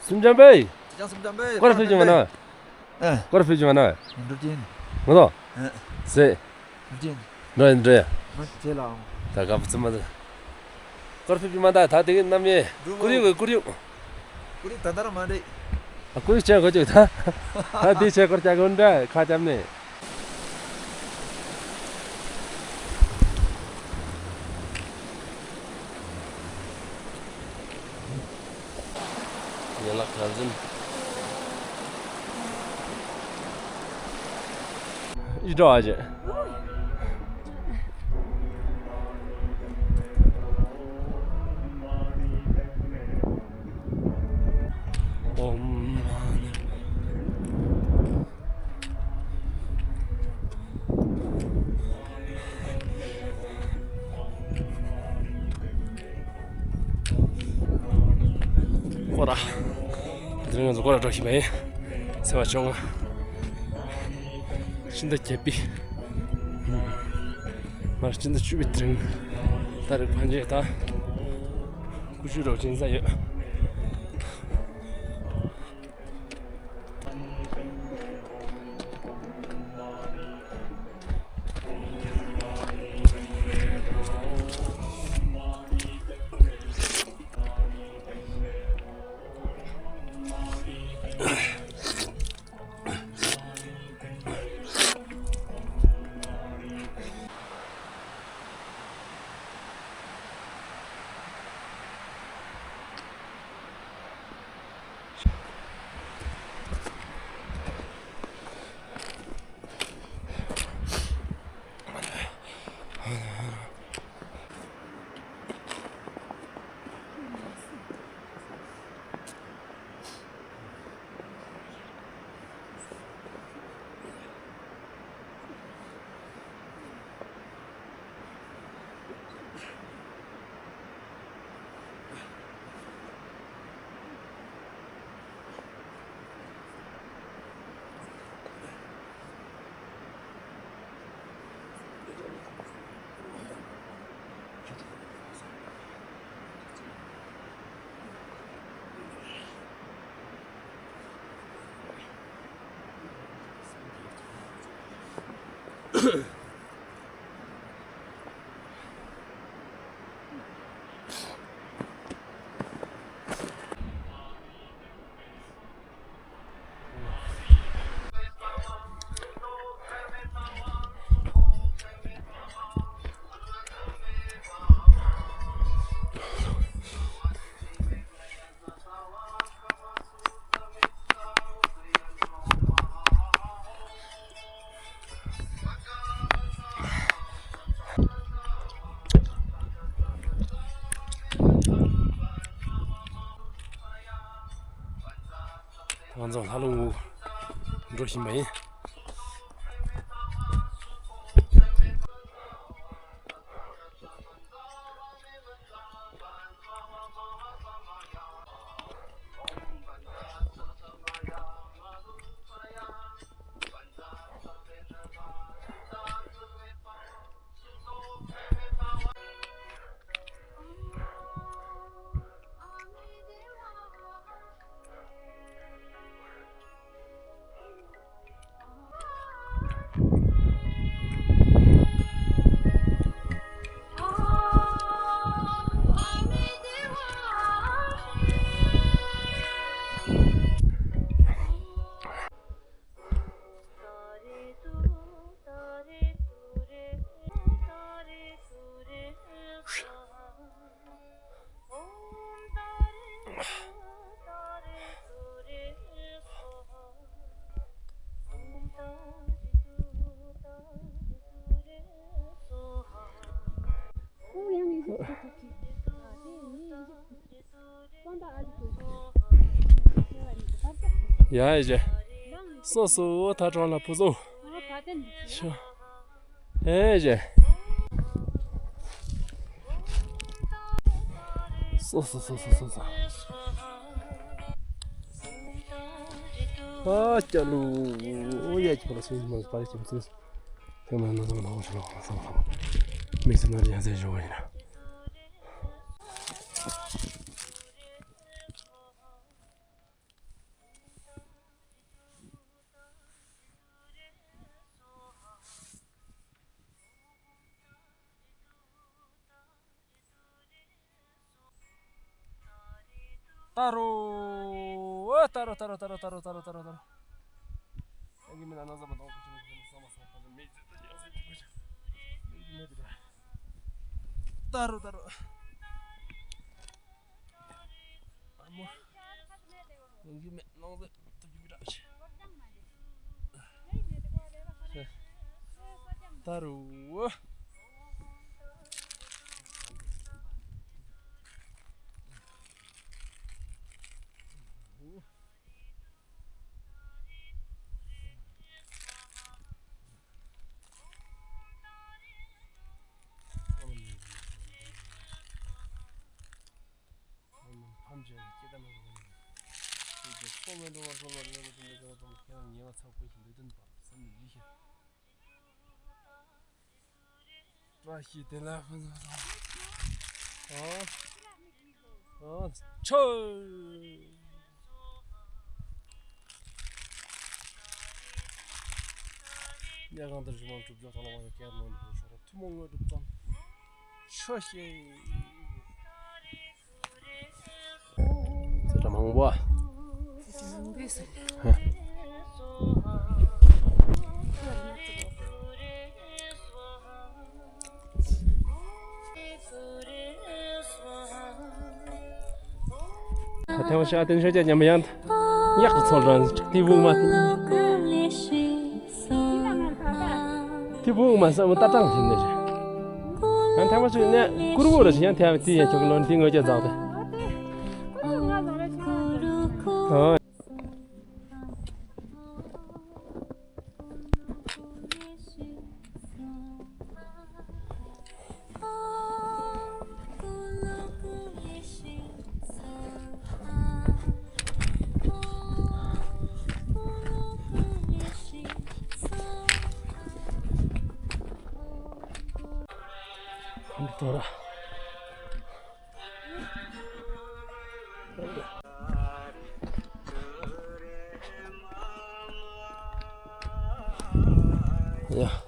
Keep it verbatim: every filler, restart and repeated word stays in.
སུམ་ཅང་པེ། ཅང་སུམ་ཅང་པེ། སྐོར་ཕེབས་བྱུང་བ་ན། ཨེ། སྐོར་ཕེབས་བྱུང་བ་ན། འགྲོ་གིན། ངོ་ཐོག་ཨེ། ཟེ། འགྲོ་གིན། འགྲོ་ཡ། མ་ཚེ་ལ། ད་ག་བུ་ཚུ་མ་ཚེ། སྐོར་ཕེབས་བྱུང་བ་ད་ད་དེ་གི་ནམ་ཡེ། འགྲོ་གི། ཀུ་རི་ཀུ་རི། ཀུ་རི་ད་ད་ར་མ་འདྲེ། ཨ་ཀུ་རི་ཅན་གོ་ཅིག་ད། ད་དེ་ཅན་སྐོར་ཅག་གོ་འདྲ་ཁ་ཅམ་ནེ། ཡན་ལག་ག་ཟིན། ཡིད་འགྲོ་བ་ཅན། ཨོམ། སྐོར་ར། དེ་རིང་ང་ཚོ་སྐོར་ར་འགྲོ་བཞིན་པ་ཡིན། ཚེས་པ་བཅོ་ལྔ། སྤྱི་ཟླ་བརྒྱད་པའི། མར་སྤྱི་ཟླ་བཅུ་པའི་དེ་རིང་ད་རེས་ཕན་ཆད་ད། ཀུ་ཤུ་རོགས་ཅན་ས་ཡོད། ང་ཚོ་ལྷ་ལུང་འགྲོ་བཞིན་པ་ཡིན། ཡ་ཨེ་ཇེ། སོ་སོ་ད་གྲོང་ལ་བུ་སོ། ཤོ། ཨེ་ཇེ། སོ་སོ་སོ་སོ་སོ་སོ། ཨ་ཅ་ལུ། ཨོ་ཡ་ཅི་པ་ལ་སོ་མ་པ་ལ་ཅི་མ་སོ། ཐེངས་མ་ན་ཟོ་ལ་ཧོ་ཤ་ལ་ཧོ་ལ་སོ་སོ། མི་སེར་ན་ཡ་ཟེ་ཞོ་བ་ཡིན་ན། ད་རུང་། ཨོ། ད་རུང་། ད་རུང་། ད་རུང་། ད་རུང་། ད་རུང་། ད་རུང་། ད་རུང་། ཨ་གི་མི་ན་ན་ཟ་མ་དང་གི་ཆུ་ནང་ས་མ་ས་པ་ནི་མེད་ཟེར་ད་ཡང་ཟེར་གྱི་མེད་ཟེར། ད་རུང་། ད་རུང་། ཨ་མོ། ཡོང་གི་མེད་ནང་ཟེར་ཐུབ་ཀྱི་མི་ར་ཆེ། ད་རུང་། བཀྲ་ཤིས་བདེ་ལེགས། ཨོ། ཨོ། ཆོ། ཉ་གང་ལྟར་ཞུ་མང་གྲུབ་འཇོག་ཐོག་ལ་མ་ཡོད་ཀྱང་ནོར་འཁྲུལ་ཤོར་ཐུན་མོང་དངོས་གྲུབ་ཙམ། ཆོ་ཤེས། ཚེ་ཁྲ་མང་པོ། ཚེ་ཁྲ་མང་པོ་ཟེར། ཧ། ཐེངས་ཤ་ཏན་ཤོ་ཅ་ཉམས་ཡང་ཡག་ཚོར་རང་ཏི་བུང་མ་ཏི་བུང་མ་ས་མོ་ཏ་ཏང་ཤིན་ནེ་ཤ། ཡང་ཐེངས་ཤ་ནེ་ཀུར་བོ་ར་ཤ་ཡང་ཐེངས་ཏི་ཡང་ཁྱོག་ལོན་ཏི་ངོ་ཅ་ཛག་ཏེ། ཨོ། ཡ།